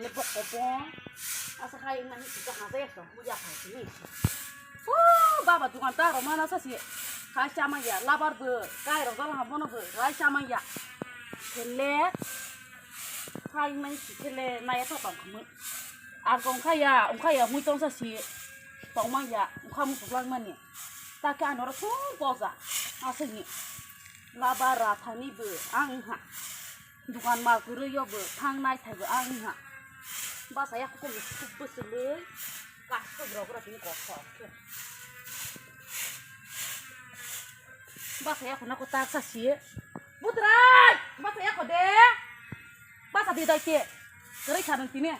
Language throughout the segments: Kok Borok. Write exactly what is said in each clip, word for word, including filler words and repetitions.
Bokobong. Asa khai mani sika hasa ya so, muya khai sini. O baba dukan ta roma na sasi. Khai chama ya, labar bo, kai ro dal ha bono bo, rai chama ya. Kele. Khai mani sikele na ya to tong khamu. Ar kong khai ya, ong khai ya, mui tong sasi. Tong ma ya, ong khamu tuklang mani. Ta khe ano ro thung poja. Asa ni. Labar ra thani bo, ang ha. Dukan mal kwrwi yo bo thang nai thai bo ang ha. Basa ya kho mi kuk bo sului. Ka kho bro bro tini kok kok khe. Basa ya kho na ko tak sa si. Budrai! Basa ya kho de. Basa di dai ke. Kwrwi kha nang tini.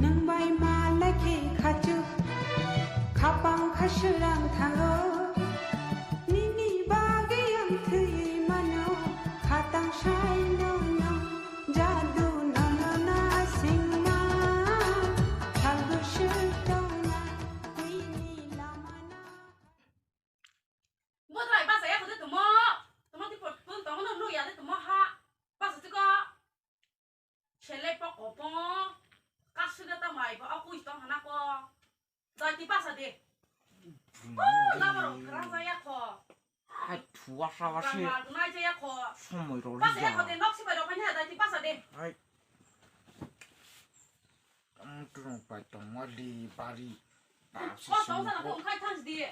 Nwng bai malai khe khachu, khapang khaswrang thango. Nini bagwi ang thwi mano, khatang sai nono. Jadu nono na singma, salgo sutona, tini lamana. Mudrai basa ya khode tumo, tumo ti pot pun tumo no nuya de tumo ha, basa tiko. Sele pok opong, kasuga ta mai ba, aku istong hana ko. Dai ti basa de. Oh, na maro kerang saya ko. Hai, thua sa ba si. Kerang ma nai saya ko. Somoi rok li ya. Basa ya ko de, nok si bai rok pai na, dai ti basa de. Hai. Tong tong pai tong ma li bari. Basa si ko. Ko tong sa na ko, khai thang si de.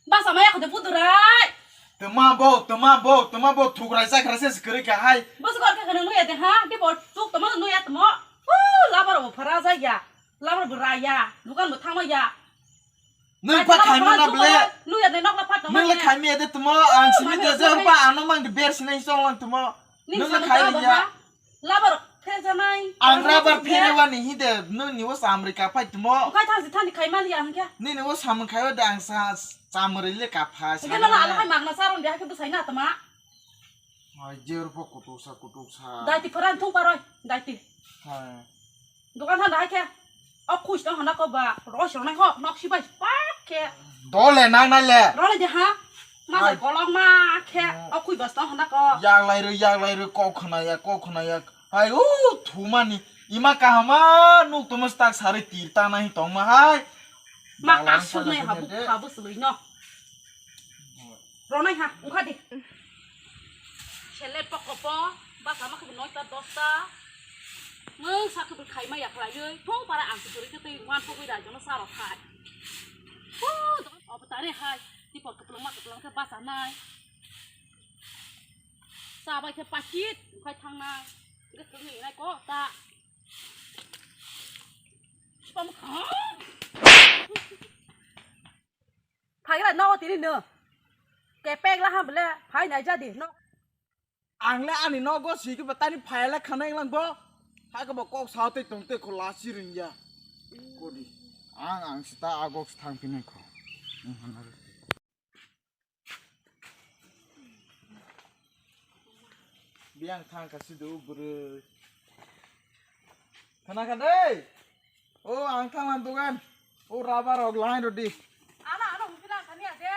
Basa maya khode budurai. Tama bo, tama bo, tama bo, thugrai chakra se kwrwi ka hai. Bas gor ka khana nuya de ha, de bo tuk tama nuya tamo. Hu, labar bo phara ja ya. Labar bo ra ya. Dukan bo thangma ya. Nang pa khai mana ble. Nuya de nok na phat tamo. Nang le khai me de tamo, ang simi de je pa ano mang de ber sinai song lang tamo. Nang le khai ya. Labar phejanai. Ang labar pherewani hide, nini o samri ka phai tumo. Okai thangsi thani khai mali ang kya. Nini o samung khaiwa de ang sa samri le ka phai. Okai mala ala khai magna saron de hake busai na tama. Ai jer po kutuk sa kutuk sa. Daiti pharan thung paroi, daiti. Hai. Dokan thanda hake. O khuis tong hana ko ba, roi song nai ho, nok si bai pak khe. Dole nang nai le. Role de ha. Ma sai kolok ma khe, o khui bas tong hana ko. Yak lai ro, yak lai ro, kok khna ya, kok khna ya. Hai, u, thumani. Ima kahama nuk toma stak sari tir ta nai tong ma hai. Ma kasuk nai ha bu kha bu sului no. Ronai ha, ungkha di. Sele pok kopo, basa ma khe noita dosta. Mung sa khe khai ma ya khlai oi. Thong para ang khe ri khe tei wan pok oi rai jono sa ro khai. Hu, obo tare hai. Ti pok kepelong ma kepelong khe basa nai. Sa bai khe pakit, khai thang nai. Ge thang ni nai ko ta. Pam kha. Phaila no tini no. Kepek la ham le phai nai jadi no. Ang le ani nogo sigi ba tani phai la khana lang bo. Ha ko bo kok sao te tong te kho la si ring ya. Kodi. Ang ang sita agok thang pini kho. Biang thang ka sidu bwrwi. Khana kha dei. O ang thang lan dugan. O rubber rok line rodi. Ana ana hukila khani ade.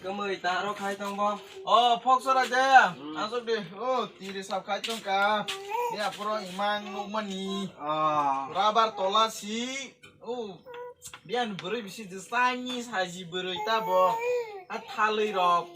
Kwmwi ta aro khai tong bo. O, phok sora de. Hmm. Asok de. O, tiri sap khai tong ka. Ya, puro imang nukmani. Ah. Rabar tola si. O, biyan bwrwi bisi jisani saji bwrwi ta bo. A thalwi rok.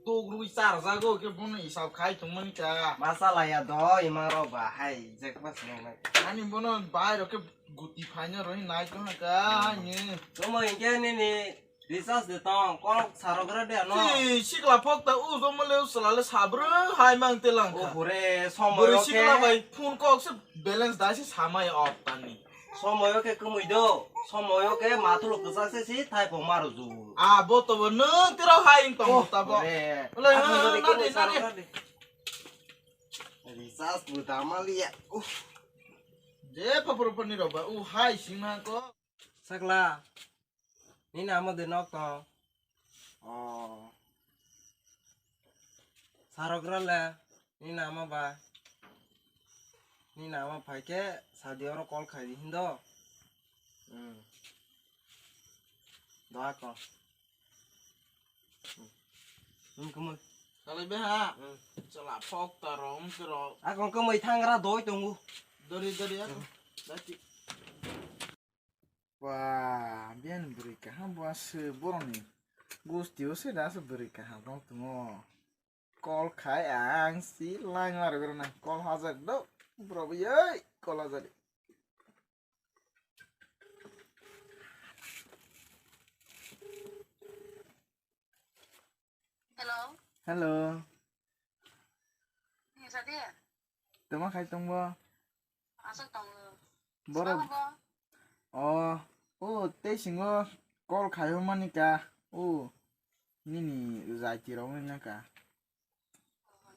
Tuk rwi char jago ke bono isap khai tong mani ka. Masa laya do, imang rok ba hai, jek ba sinong nai. Ani bono bai rok ke guti phaina roi nai tong ka, ni. Kwmwi hingke nini Recharge de tong, kolok sarok gra de ano. Si, sikla phok ta u jomo le u sala le sabru hai mang te lang kha. O hure, somoy bwrwi o sikla khe bai phone kok se balance dai se samai off tani. Somoy o khe kwmwi do, somoy o khe mathulo kwchak se si thai pho maru ju. A bo to bo nwng tiro hai tong ta bo. O hure. Le ha, na de, na de. Recharge bo dama liya. Uff. Je phapur phani rok ba u hai sing na ko. Sakla. Nini amo de nok tong. Oh. Sarok rale, ni nama ba? Ni nama phai khe sadi oro call khai di hindo. Hmm. Doa ko. Hmm. Hmm, kumui. Kalai be ha. Hmm. Chala phok ta rom tro. Akon kumui thangra doi tongu. Dori dori ako. Hmm. Dati. Ba, biyan bwrwi kaham bo aswk borokni gostio se da aswk bwrwi kaham tong tongo. Call khai ang si line o arwi rwnai call hajak do. Borok bo yoi call hajak. Hello. Hello. Ni sadi? Tama khai tongbo? Aswk tongo. Borok. Sabo bo? O, o, tei singo call khai mani ka. O, nini jaiti rok wngna ka.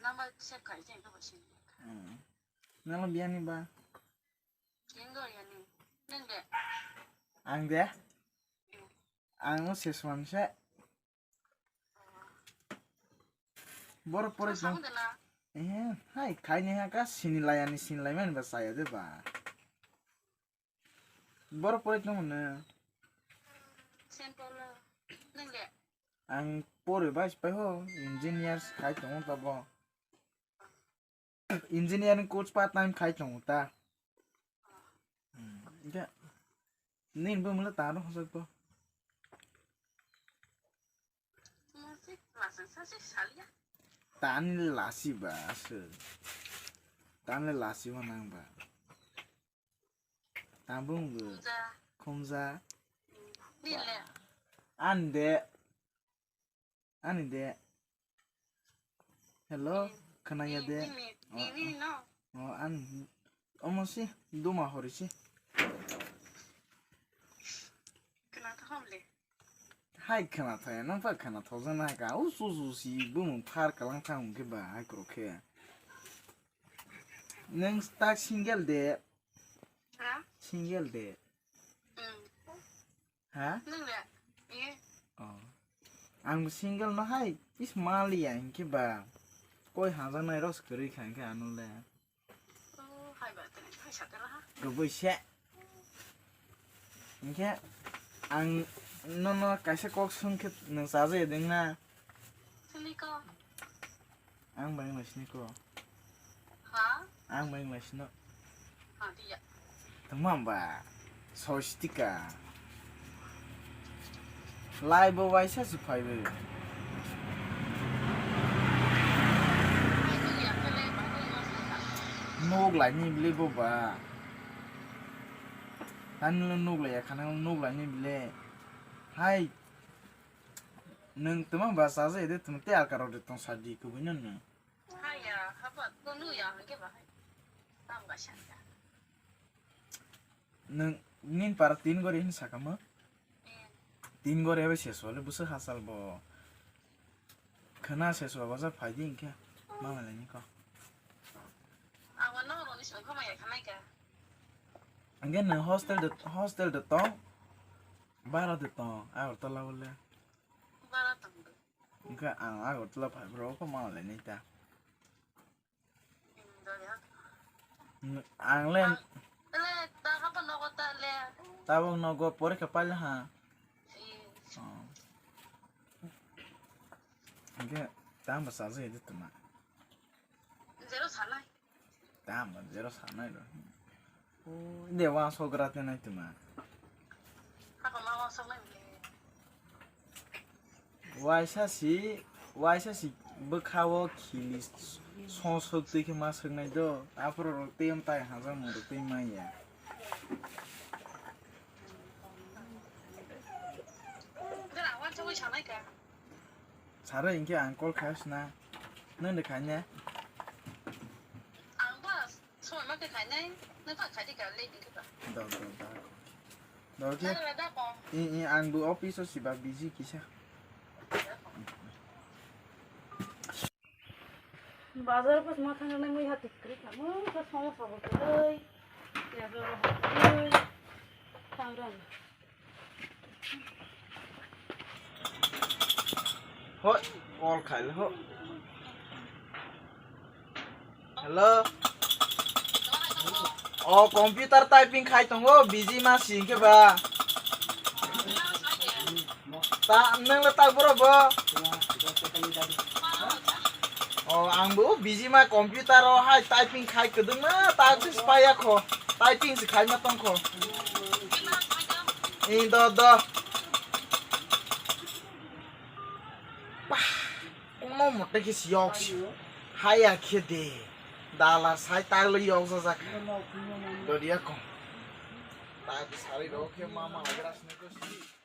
Number save khai khe abo sini. Hmm. Nalo biyani ba? Single yani. Neng de? Ang de? Ang o seswan se. Borok poroi tong. Eh, hai, khaini ha ka sini laya ni sini lai mani ba saya de ba. Borok poroi tong ne. Simple. Neng de? Ang poroi bai pai ho, engineers khai tong ta bo. Engineering course part time khai tongo ta. Hmm, ja. Nin bo mula ta no hosok bo. Tani lasi ba aswk. Tani lasi bo nang ba. Tabung bo. Khumja. Khumja. Nile. Ande. Ani de. Hello, khwnaya de. Nini, nini no. O, an, omo si, duma hori si. Khwnathok le. Hai khwnathok, nang pa khwnathok jana ka. Usu usu si bumung phar kalang thang ke ba, hai kro khe. Nang tak single de. Ha? Single de. Hmm. Ha? Nung le? Ye. Oh. Ang single no hai, is maliya hinkhe ba. Koi hajaknai rok se kwrwi kha hinkhe ano le. Oh, hai ba tene, hai sakala ha. Kubui se. Hinkhe ang nono kaisa kok swngkhe nwng chajakya dengna. Swngwi ko. Ang bai wnglaisini ko. Ha? Ang bai wnglaisino. Ha, diya. Tongma ba? Sostika. Lai bo waisa se phaiwi. Nuk laini bile bo ba. Tani nuk laiya khana nuk laini bile. Hai. Nwng tongma ba chajakya de tong te alka rok de tong sadi kubui no nwng. Haya, haba, to nuya, hwnkhe bahai. Tamo kaisa kha. Nwng, nini para tin gori hwnwi sakha mo? Eh. Tin gori abo seswale bwswk hachal bo. Khwna seswa bajar phai di hinkhe. Mama laini ko. Abo norokni songkha maya khanai kha. Hinkhe nwng hostel de, hostel de tong? Bara de tong, Agartala o le. Bara tong de. Hinkhe ang Agartala phai bro ko mama laini ta. Ang le. Tabuk nogo porikha paila ha. Oh. Hinkhe tamo chajakya de tuma. Tamo zero sanai do. De wansok gra te nai tuma. Waisa si, waisa si bwkha o khili song sok twi khe ma swknai do. Aphuru rok tei amtai hajak mung rok tei manya. Saro hinkhe ang call khaisna. Nwng de khaina? Ang ba soi ma khe khainai. Nwng ba khai di ka le di ka. Do, do, do. Do khe. Nang le da ko. I, i, ang bo office o siba busy kisa. Bazar pas ma thang nai mui hati kri ka. Mui ka somo sobo kri. Ya ro ro. Thang ro. Hoi, call khai le ho. Hello. O computer typing khai tongo, busy ma si hinkhe ba. Ta, nwng le tak boro bo? O, ang bo busy ma computer o hai typing khai kwdwng ma, tak se spaya kho. Typing se khai ma tong kho. Ee, do, do. Pah, kono mote khe siyok si. Haya khe de. Dala sai taglo yok jajak. Doriya kom. Tak sari ro khe mama lagra sini ko si.